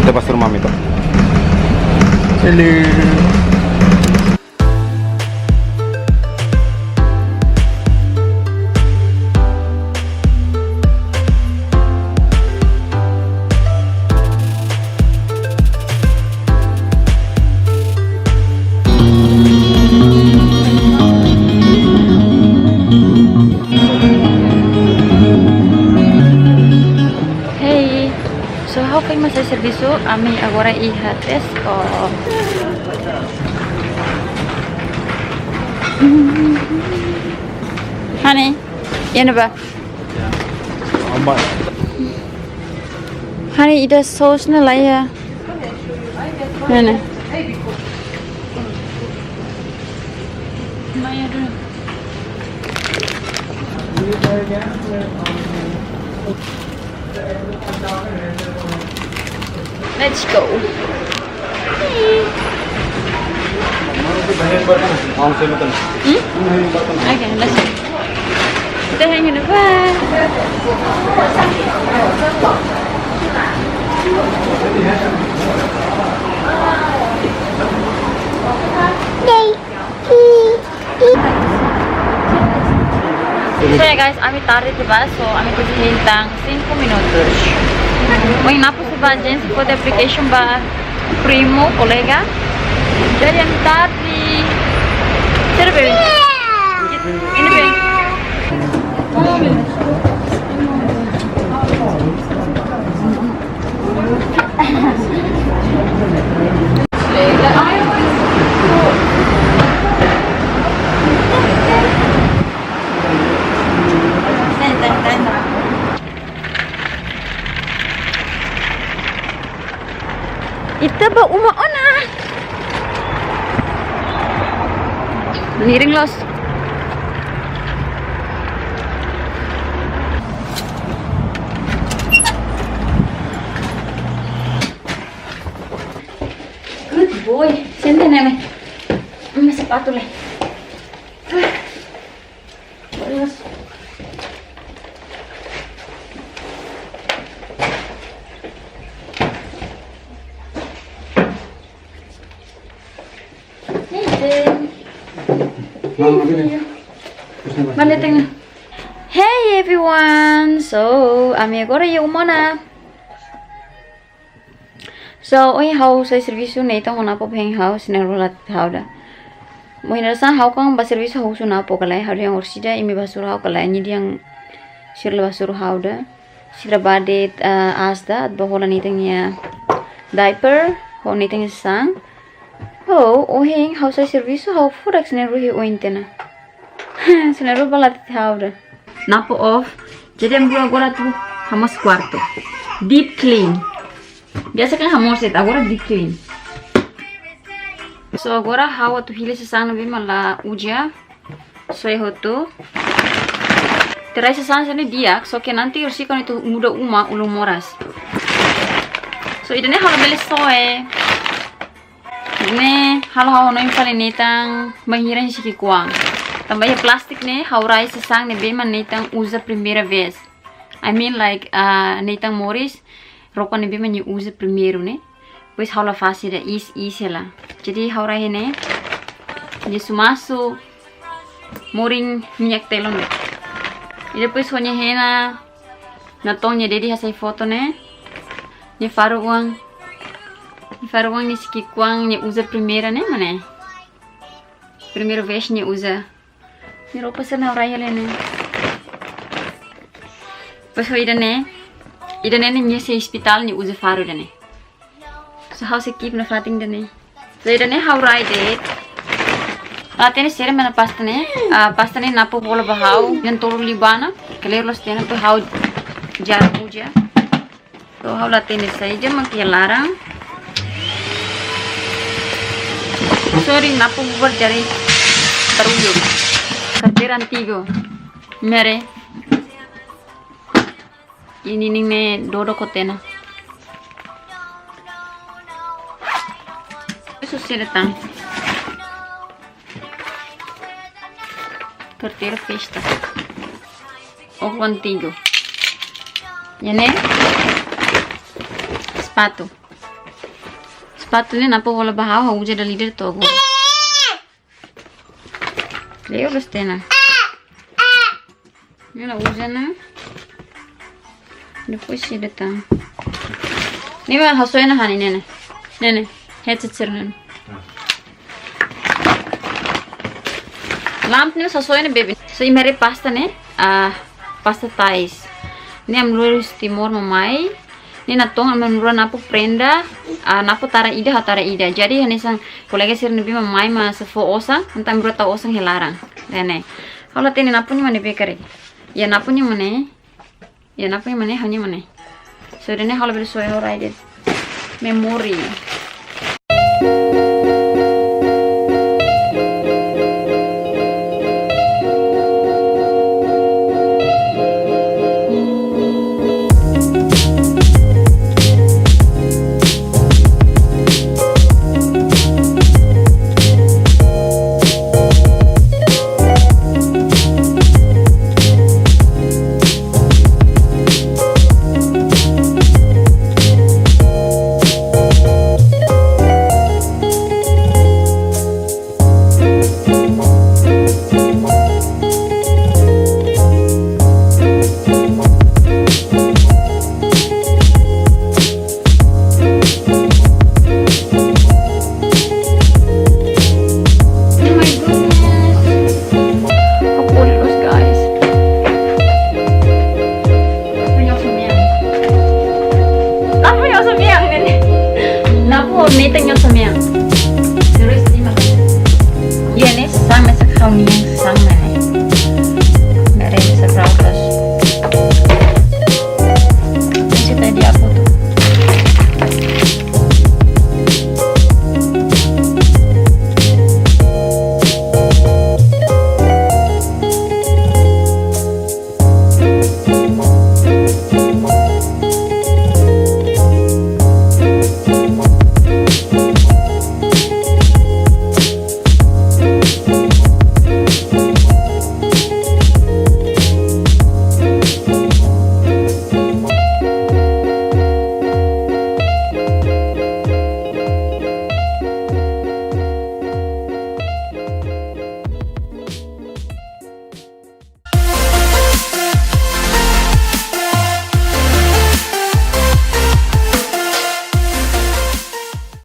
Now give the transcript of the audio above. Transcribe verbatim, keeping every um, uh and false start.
Te pastor mami to. Hello. Hey, so ha'u foin mai hasai servisu, ami agora iha Tesco. Honey, iha ne'ebá? Honey, ida sauce ne'e la iha. Ne'e, ne'e. Let's go. Hmm? Okay, let's go. Kita hang in the back. So ya guys, ami tarde tiba, so ami atu hein tan cinco minutos. Ohin Napo sei bá agénsia foti application ba primu, kolega. Jadi ami tarde. Sira bebé? Ini bebé. Ita bá uma ona. Niring loos. Good boy. Sente ne'e. Ami sepatu lai. Terus. Hey, Jen. Mama, gini. Mana tengah? Hey everyone, so ami agora iha uma ona. So, ohin ha'u sai servisu, Nathan ho Napo hein ha'u, sira na'in-rua la hatete ha'u ida. Ohin dadeer-saan ha'u kan bá servisu, ha'u husu Napo ka lae, ha'u dehan orsida imi bá hasoru ha'u ka lae, nia dehan sira la bá hasoru ha'u ida. Sira bá de'it, eh, Asda, bá hola Nathan nia diaper, ho Nathan nia sasán. Oh, ohin ha'u sai servisu, ha'u furak sira na'in-rua iha oin tiha ona. Sira na'in-rua bá la hatete ha'u ida. Napo off. Jadi ami rua agora atu hamoos kuartu. Deep clean. Biasa kan hamoos de'it, agora deep clean. So agora ha'u atu hili sasán ne'ebé mak la uza. So iha hotu. Tiha rai sasán sira-ne'e di'ak, so ke nanti orsida kuandu ita muda uma ulun moras. So ida-ne'e ha'u labele soe. Ne'e halo ha'u hanoin fali Nathan bainhira nia sikikuang. Tanba iha plástiku ne'e ha'u rai sasán ne'ebé mak Nathan uza primeira vez. I mean like, ah, Nathan moris, roupa ne'ebé mak nia uza primeiru ne'e. Depois ha'u la fase ida, iis-iis hela. Jadi ha'u rai iha ne'e, nia sumasu, morin minyak telon. I depois ho nia hena, Nathan nia dedi hasai foto ne'e. Nia faru oan. Nia faru oan nia sikikuang nia uza primeira ne'e mak ne'e. Primeira vez nia uza. Nia roupa sira-ne'e ha'u rai hela ne'e. Depois ho ida-ne'e. Ida-ne'e ne'e nia sei ospitál nia uza faru ida-ne'e. So ha'u sei keep nafatin ida-ne'e. So ida-ne'e ha'u rai de'it. La hatene sira mana pasta ne'e. Ah, pasta ne'e Napo hola ba ha'u. Nia tolu liu ba ona. Kleur loos tiha ona, depois ha'u jarang uza. So ha'u la hatene saida mak iha laran. Sorry, Napo bubar jari barullu. Karteira antigu. Mere. Nia ninin ne'e dodok hotu ona. Susar tan. Karteira festa. Óculo antigu. Iha ne'e. Sapatu. Atu ne'e Napo hola ba ha'u, ha'u uza dala ida to'o agora. Leo los tena. Ne'e la uza ona. Depois se detan. Ne'e mak hasoe ona hanesan ne'e. Ne'e ne'e. Headset sira ne'e. Lampu ne'e hasoe ona, baby. So, imi haree pasta ne'e, ah, pasta tais. Ne'e ami-na'in husi Timor mak mai. Ne'e natoon ami-na'in Napo prenda, ah, Napo tara ida, ha'u tara ida. Jadi, hanesan kolega sira ne'ebé mak mai mak sei fó osan, entaun ami-na'in tau osan iha laran. Ne'e ne'e. Ha'u la hatene Napo nia mak ne'ebé karik. Ya, Napo nia mak ne'e. Ya, Napo nia mak ne'e, ha'u-nia mak ne'e. So, ida-ne'e ha'u labele soe, ha'u rai de'it. Memory.